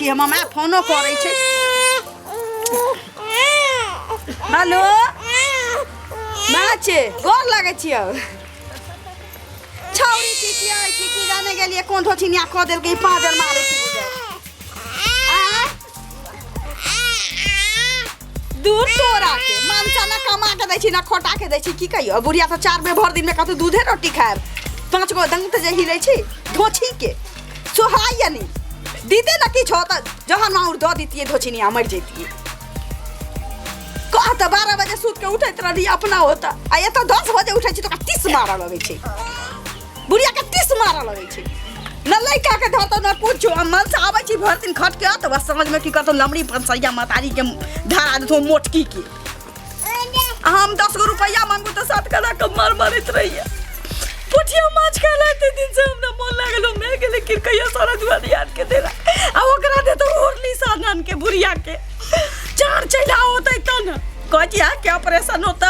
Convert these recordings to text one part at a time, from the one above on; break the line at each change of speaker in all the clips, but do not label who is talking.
छी, हमर माय फोनो करै छै। हेलो माँ छे, गोर लगै छियौ। छौरी चिचियाइ छी, की जाने गेलियै कोन धोछिनिया कऽ देलकै, पाँजर मारै छै बुझाइ। आँय? दूध तोरा के मनसा ना कमा के दै छी ना खोटा के दै छी, की कहियो। बुढ़िया तऽ 4 बेर भरि दिन में कतौ दूधे रोटी खायब, 5 गो दंत जे हिलै छी धोछी के सोहाइया नहीं दीते ना किछु तऽ जहन माउर दऽ दितियै धोछिनिया मरि जैतियै। कह तऽ 12 बजे सुति के उठैत रहली अपना ओतऽ, आ एतऽ 10 बजे उठै छी तऽ ओकरा 30 मारऽ लगै छै, बुढ़िया के 30 मारऽ लगै छै। न लड़का के धरतो न कुछो। हम मन से आबै छी भरि दिन खट के, तऽ बस समझ में की करतो लमड़ी पंसैया महतारी के धरा देतो मोटकी के। आ हम 10 गो रुपैआ मांगू तऽ 7 कना के मार मारैत रहिए। पोठिया माछ खाय ला एते दिन से हमरा मोन लागल, हम नहि गेलै किरकैया सारा जुआन याद के देला आ ओकरा देतो होरली सानन के बुढ़िया के चार चैला होतै तब ने कहै छी आँख के ऑपरेशन होतै,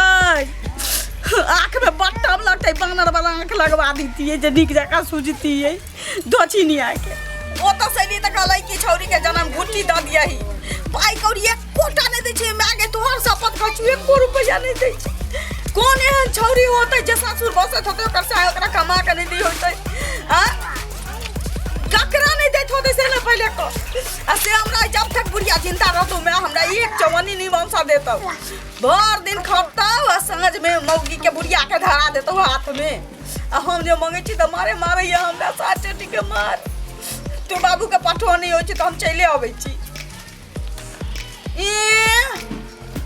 आँख में बट्टम लगतै, बानर वाला आँख लगवा दितियै जे नीक जकाँ सूझतियै दक्षिणिया के। ओतऽ से एली तऽ कहलै कि छौरी के जनम घुट्टी दऽ दियही, पाइ कौड़ी एकोटा नहि दै छै। माय गे तोहर शपथ खाइ छियौ, एको रुपैआ नहि दै छै। कोन एहन छौरी होतै जे सासुर बसैत होतै, ओकर साय ओकरा कमा के नहि दै होतै? आँ ककरा नहि दैत होतै से ने पहिले कह। आ से हमरा जब तक बुढ़िया जिंदा रहतौ मैं हमरा एक चवन्नी नहीं वंशा देतौ। भर दिन खटतौ आ साँझ में मौगी के बुढ़िया के धरा देतौ हाथ में, आ हम जे मंगै छी तऽ मारे मारैया हमरा 7 चोटी के मार। तू बाबू के पठौनी होइ छै तऽ हम चलि अबै छी। ए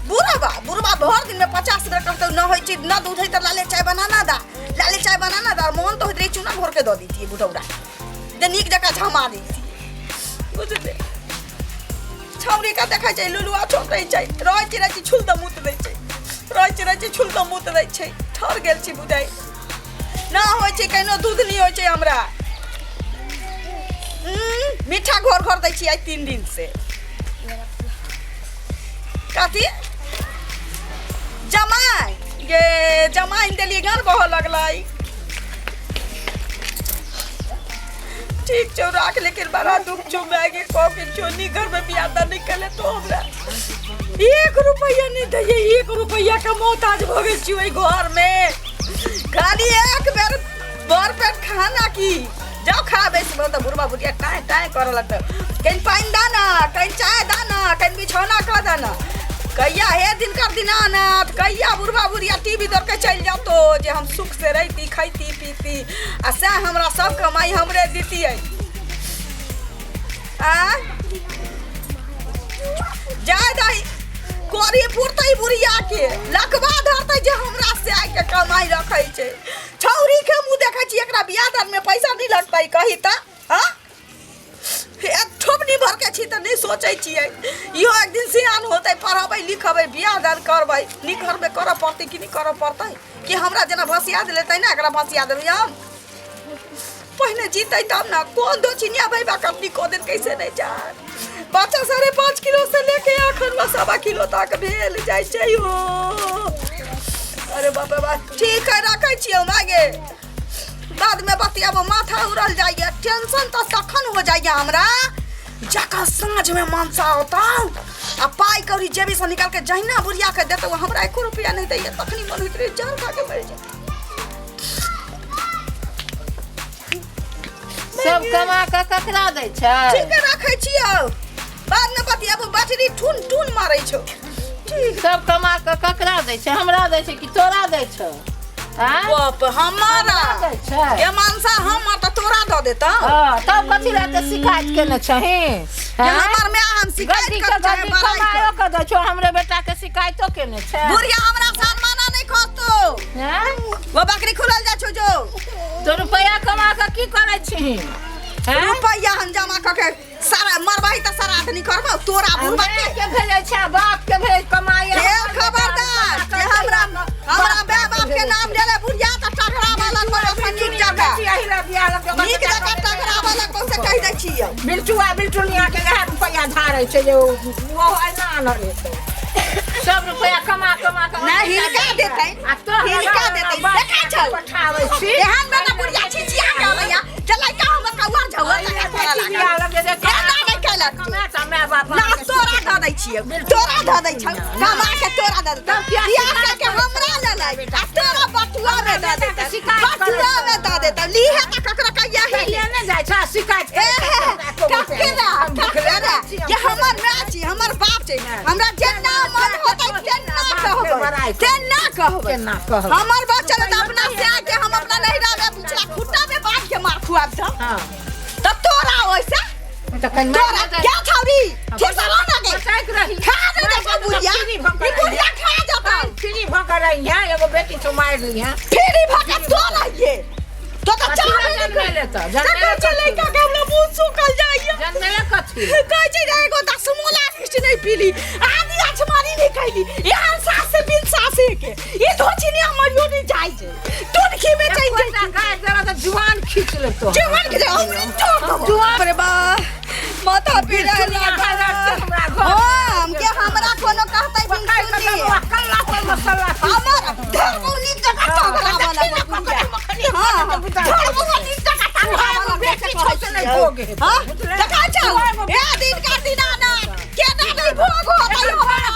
बुढ़वा बुढ़वा भर दिन में 50 बेर कहतौ न होइ छै न दूध है तऽ लाले चाय बनाना दा, लाले चाय बनाना दा। मोन तऽ होइत रहै चूना घोर के दऽ दितियै बुढ़ौरा जे नीक जकाँ झमा दितियै, बुझलियै। छौरी के देखै छै लुलुआ छोटै छै, रहै छै रहै छै छुल तऽ मूत दै छै, रहै छै रहै छै छुल तऽ मूत दै छै। ठहर गेल छी बुझाइ ना होइ छै, केनो दूध नहि होइ छै हमरा। मीठा घोर घोर दै छी आइ 3 दिन से। कथी जमाइ गे जमाइन देलियै गान बहऽ लगलै। ठीक छौ राख, लेकिन बड़ा दुख छौ माय गे, कह के छौ नी घर में बियाह दान नहीं कले तो हमरा 1 रुपैया नहीं दैये, 1 रुपैया के मोहताज भऽ गेल छी ओहि घर में। खाली एक बेर भर पेट खाना की जाओ खा बेस बोल तऽ बुढ़बा बुढ़िया टाँय टाँय करऽ लगतौ, कहीं पानि दाना, कहीं चाय दाना, कहीं बिछौना कऽ दाना। कहिया हे दिनकर दीनानाथ, कहिया बुढ़बा बुढ़िया टीवी दौड़ के चलि जातो जे हम सुख से रहिती खैती पीती, आ सएह हमरा सब कमाई हमरे दितियै। आ जाय दही कोरी पुरतै बुढ़िया के लकवा धरतै जे हमरा से आइ के कमाई रखै छै। छौरी के मुँह देखै छी, एकरा बियाह दान में पैसा नहीं लगतै कही तऽ? हाँ ठोपनी भर के छी तऽ नहीं सोचै छियै इहो एक दिन सियान होतै, पढ़बै लिखबै, बियाह दान करबै, नीक घर में करऽ पड़तै कि नहीं करऽ पड़तै? कि हमरा जेना भसिया देलै तहिना एकरा भसिया देबै हम? पहिने जीतै तब ना। कोन दो चिनिया भैबा कटनी कऽ देल कैसे नहीं जान। बच्चा 5.5 किलो से लेके अखन 1.25 किलो तक भेल जाइ छै हो। अरे बाप रे बाप, ठीक है रखै छियौ मागे, बाद में बतियाबो, माथा उड़ल जाइए। टेंशन तऽ तखन हो जाइए हमरा जखन साँझ में मनसा होता आ पाइ कौड़ी जेबी से निकाल के जहिना बुढ़िया के देतौ हमरा एको रुपया नहीं दैए, तखनी मन होइत रहे जहर खा के मरि जाए।
सब कमा कऽ ककरा दै छै?
ठीक है रखै छियौ, बाद में बतियाबो, बैटरी टून टून मारै छौ। ठीक
सब कमा कऽ ककरा दै छै? हमरा दै छै कि तोरा दै छौ? आँय?
बाप हमारा
हमरा दै छै?
ये मनसा हमर तऽ तोरा दऽ देतौ।
हँ, तब कथी लए एते शिकायत केने छही?
जे
आँय?
हमर माय हम शिकायत
गद्दी
करू
के
चाहे
गद्दी
बड़ाइ
कमायो
करू।
के दै छौ, हमरे बेटा के शिकायतो केने छै।
बुढ़िया हमरा सम्मान नहीं खसतो।
आँय?
वो बकरी खुलल जा छौ जो।
तो रुपया कमा कऽ की करै छही? आँय?
रुपैया हम जमा कऽ के सारा मरबही तऽ सारा आदमी करबौ तोरा बुढ़बा के।
के भेजै छै, बाप के भेज कमाई।
हे खबरदार जे हमरा हमरा माय बाप के नाम लेले बुढ़िया तऽ टकरा वाला को नीक जगह नीक जगह टकरा वाला को से कहि दै छियौ।
बिल्टुआ बिल्टुनिया के इएह रुपैआ धारै छै जे ओ एना आनल हेतै। सब रुपैआ कमा कमा कऽ
नहि हिलका देतै,
आ तोहरा
हिलका देतै,
बाप
देखै छौ।
पठाबै छी।
एहन में तऽ बुढ़िया छिछिया के अबैया जे लड़का हमर कौआ झौआ जकाँ करऽ लागल। एना नहि कैल। देलक
कमाए माय बाप
ना तोरा धऽ दै छियै तोरा धऽ दै छौ कमा के तोरा दऽ देतौ बियाह करके हमरा लेलै आ तोरा बटुआ में दऽ देतौ बटुआ में दऽ देतौ लीहे तऽ ककरो कहिया ही
पहिले नहि जाइ छै शिकायत
ए ककरा ककरा ये हमर माय छी हमर बाप छै हमरा जेना मन होतै तेना कहबै तेना कहबै
केना कहबै
हमर बच्चा तऽ अपना से के हम अपना नैहरा में पिछला खुट्टा में बांध के मार खुआब त
हाँ
त तोरा ओइसे
तऽ कनि
तोरा क्या छौरी ठीक से रह ना गे
बचाइक रही
खा दे देखो बुढ़िया
फ्री भऽ
ई बुढ़िया खा जतौ
फ्री भऽ कऽ रही है एगो बेटी छौ मारि ली है
फ्री भऽ के तोरा ये तो त चाहबे नहि
जनमेले तऽ जनमेले
करै छै लड़का के हमरा मुँह सुखल जाइए
जनमेले कथी
कहै छै जे एगो दसमोला रिस्ट नहि पीली आदि अछमारी नहि खैली एहन सास से बिन सासे के ई धोछिनी मरियो नहि जाइ छै टुनकी में चलि जाइ
एकोटा गारि देला तऽ जुआन खींच लेतो
जीवन के हम तोड़ देबो अरे बा माथा पीड़ा
दुनिया
लागल
हमरा घर
हाँ हम के हमरा कोनो कहतै
पकाइ
बिन
कऽ
सुनलिए
देलहुँ, कल्ला पर मसाला पीस
हमर धर्म नीक जकाँ टंगरा वाला हाँ धर्म नीक जकाँ टंगरा वाला
बेटी छौ से नहि भोग हेतौ,
हाँ
बुझले?
देखै छौ ए दिन का दिन आना केना नहि भोग होतै हमरा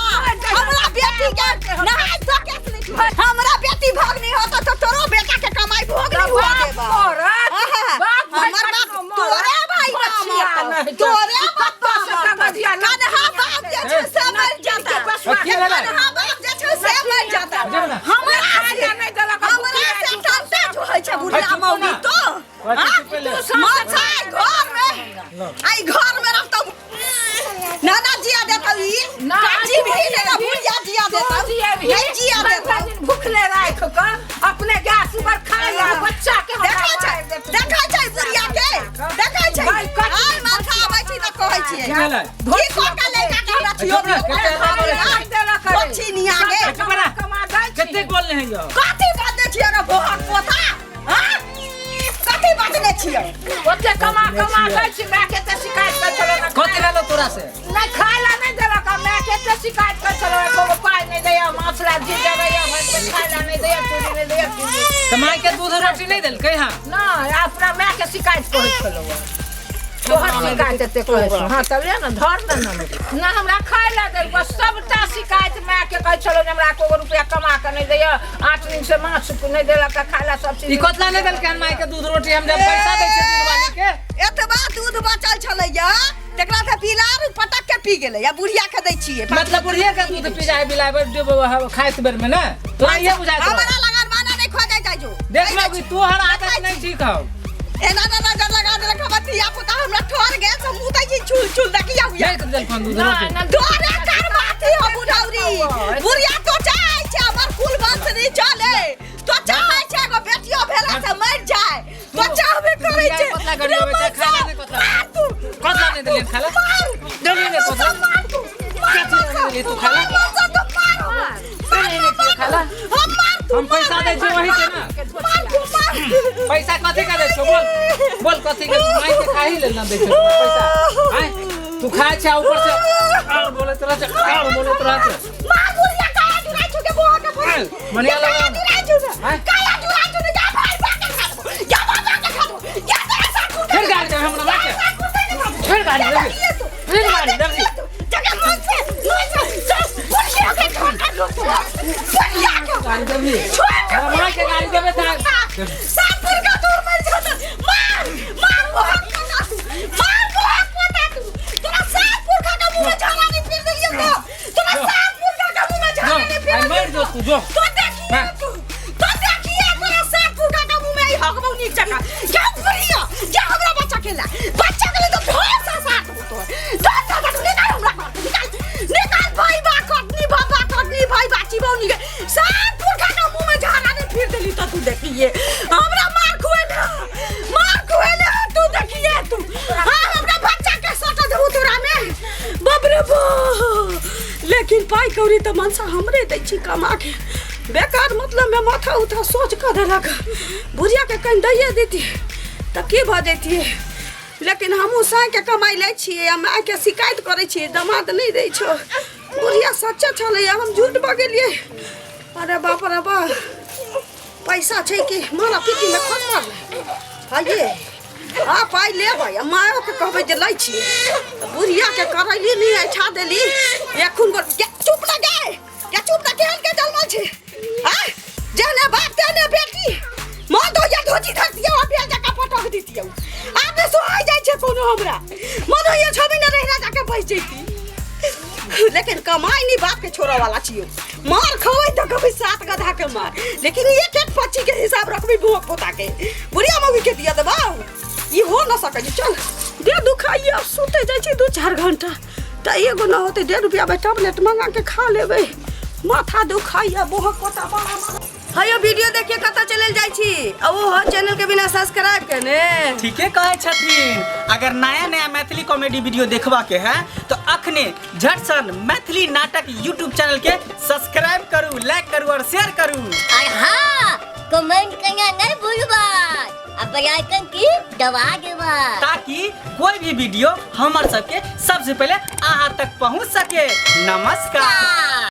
हमरा बेटी के नहाय धो के नहि हमरा बेटी भोग नहि होतौ तऽ तोरो बेटा के कमाई भोग नहि हुआ
बाप
देबा
मरत,
आहा,
बाप भाई
हमर बाप
कखनो मरत,
तोरे भाई ना
बचिया
मरतौ,
नहि
तोरे
तऽ
बाप
कतऽ से
मरतौ।
कागजिया ना
कन्हा बाप जे छै से मरि जेता
की भेलै?
कन्हा बाप जे छै से मरि जेता
जेब ना।
हमरा
खाय
से
नहि देलक,
हमरा से टंटा जो होइ छै बुढ़िया
चुप
मौगी
ना।
तो
कथी
हाँ?
चुप ले?
मछाइ घर में आई घर में रहतौ नाना जिया देतौ ई
ना,
काची भी देतौ बुढ़िया जिया देतौ नहीं जिया देतौ
दिन भूखले राख कऽ अपने गैस ऊपर खाय आ बच्चा के हमरा
देखै छै
मारि देतौ।
देखै छै बुढ़िया के देखै छै
भाइ, कथी
आइ माथा आबै छै तऽ कहै छियै
की भेलै?
की कऽ के लड़का के हमरा छियो
चुप रह, कते बोलै छै?
मारि देलक रे।
पक्षी निया गे
चुप रह।
कमा दै छी।
कतेक बोलने है यौ
कथी बाजै छियै रे भोहक पोता हाँ कथी बाजने छियै
ओते कमा कमा दै छी माय के एते शिकायत करै छलौ ना
कथी भेलो तोरा से
नहि खाय ला नहि देलक आ माय के एते शिकायत करै छलौ एको गो पाइ नहि दैया माछ ला जी देबैया भरि पेट खाय ला नहि दैया चूड़ी नहि दैया चूड़ी
तऽ माय के दूध रोटी नहि देलकै हँ
नहि अपना माय के शिकायत कहै छलौ तोहर शिकायत एते कहै छौ हँ तब ले ने धर ने ने ना हमरा खाय ला देलको सबटा शिकायत माय के कहै छलौ जे हमरा एको गो रुपया कमा के नहि दैया 8 दिन से माछ नहि देलक खाय ला सब
ई
चीज
कतला नहि देलकै हन माय के दूध रोटी हम जब पैसा दै छियै दूध वाली के
एतबा दूध बचल छलैया तकरा से बिलार पटक के पी गेलै आ बुढ़िया के दै छियै
मतलब बुढ़िया के दूध पी जाए बिलाय बर खाइत बेर में ना तोरा इहे बुझाइत रहौ।
हमरा लगन माना नहीं खोजै जाइ जो
देख लो तोहर आदत नहीं ठीक हौ
एना ना नजर लगा देलक हमर धिया पुता हमरा ठोर गेल से मुँह दै छी छुल छुल देखिया हुआ
नहीं देलखन दूध
ना
रोटी
ना
तोरे करबाती हो बुढ़ौरी बुढ़िया तो चाहै छै हमर कुल वंश नहीं चले तो चाहै छै एगो बेटियो भेला से मरि जाए तो चाहबे करै छै
कतला गड़ी अबै छै, खाय ला नहि कतला।
मार तू
कतला नहि देलियन खाय ला?
मार
देलियन नहि कतला?
मार तू मार
कथी नहि देलियै तू खाय ला?
मार तू मार
नहीं नहीं तू खाय ला?
हम मार तू
हम पैसा दै छियै वही के ना
मार तू मार
पैसा कथी के दै छौ बोल बोल कथी के माय के खाही लेल ना दै छौ पैसा आँय तू खाय छै आ ऊपर से और बोलैत रहै छै और बोलैत रहै छै
मार बुढ़िया काया जुराइ छु के बोहा के
आँय, मनिया लगा
जुराइ छु ने
आँय?
काया जुराइ छु ने जा भाई बा के खा देबो जा बाबा के खा देबो जा तेरा साथ कुटे
फिर गाली देबै हमरा माय के फिर गाली देबै फिर गाली देबै
जगह मन से मन से चल बुढ़िया के ठोका दो बुढ़िया के
गाली देबही हमरा माय के गाली देबै तऽ
सापुर का दूर मर जाता मार मार बोहा पोता तू मार बोहा पोता तू तोरा सापुर का का मुंह में झाड़ा नहीं फिर देलियो तो तोरा सापुर का का मुंह में झाड़ा नहीं फिर
आइ मरि जो तू जो
तो देखिए
हाँ।
तू तो देखिए तोरा सापुर का का मुंह में आई हकबौ नीक जगह क्या बुढ़िया क्या हमरा बच्चा के ला बच्चा के ले तो ढोसा साथ तो ढोसा साथ निकाल हमरा घर से, निकाल निकाल भाई बा कटनी बाबा कटनी भाई बाची बौनी के सापुर का का मुंह में झाड़ा नहीं फिर देली तो तू देखिए हमरा मार खुएले मार खुएले तू देखिए तू हाँ हमरा बच्चा के सटा देबू तोरा में बाप रे बा लेकिन पाइ कौड़ी तऽ मनसा हमरे दै छी कमा के बेकार मतलब में माथा उथा सोच कऽ देलक बुढ़िया के कनि दैए देती तऽ की भऽ जैतियै लेकिन हमहूँ साँके कमाइ लै छियै आ मायके शिकायत करै छियै दमाद नहि दै छौ बुढ़िया सच्चा छलैया हम झूठ बगेलियै अरे बाप रे बा पैसा छै कि मारा पीटीमे खस पड़लै आइए हाँ पाइ लेबै आ मायो के कहबै जे लै छी बुढ़िया के करैली नहीं ऐठा देली एखुन गोर गे, चुप ना गे गे चुप ना केहन के जन्मल छी आ जेहने बाप तेहने बेटी मन तो ये धोती धरतियो आ बेल जका पटक दितियो आब ने सोहाइ जाइ छै कोनो हमरा मन होइए छो महीना रहिना जाके बैस जैती लेकिन कमाई नहीं बाप के छोड़ा वाला छियो मार खबै तो कभी सात गधा के मार लेकिन एक एक पच्ची के हिसाब रखबी बुआ पोता के बुढ़िया मम्मी के दिया देबा ई हो न सकै छै चल दे दुखाइए अब सुते जाइ छी 2-4 घंटा तऽ एगो न होतै 1.5 रुपया में टैबलेट मंगा के खा लेबै माथा दुखाइए बुआ पोता बड़ा हयो वीडियो देखिए कतऽ चलल जाइ छी आ ओहो चैनल के बिना सब्सक्राइब केने।
ठीके कहै छथिन। अगर नया नया मैथिली कॉमेडी वीडियो देखबा के है तो अखने झटसन मैथिली नाटक यूट्यूब चैनल के सब्सक्राइब करू, लाइक करू और शेयर करू।
और हाँ, कमेंट करना नहीं भूलबा आ बेल आइकन की दबा देबा
ताकि कोई भी वीडियो हमर सबके सबसे पहले अहाँ तक पहुँच सके। नमस्कार।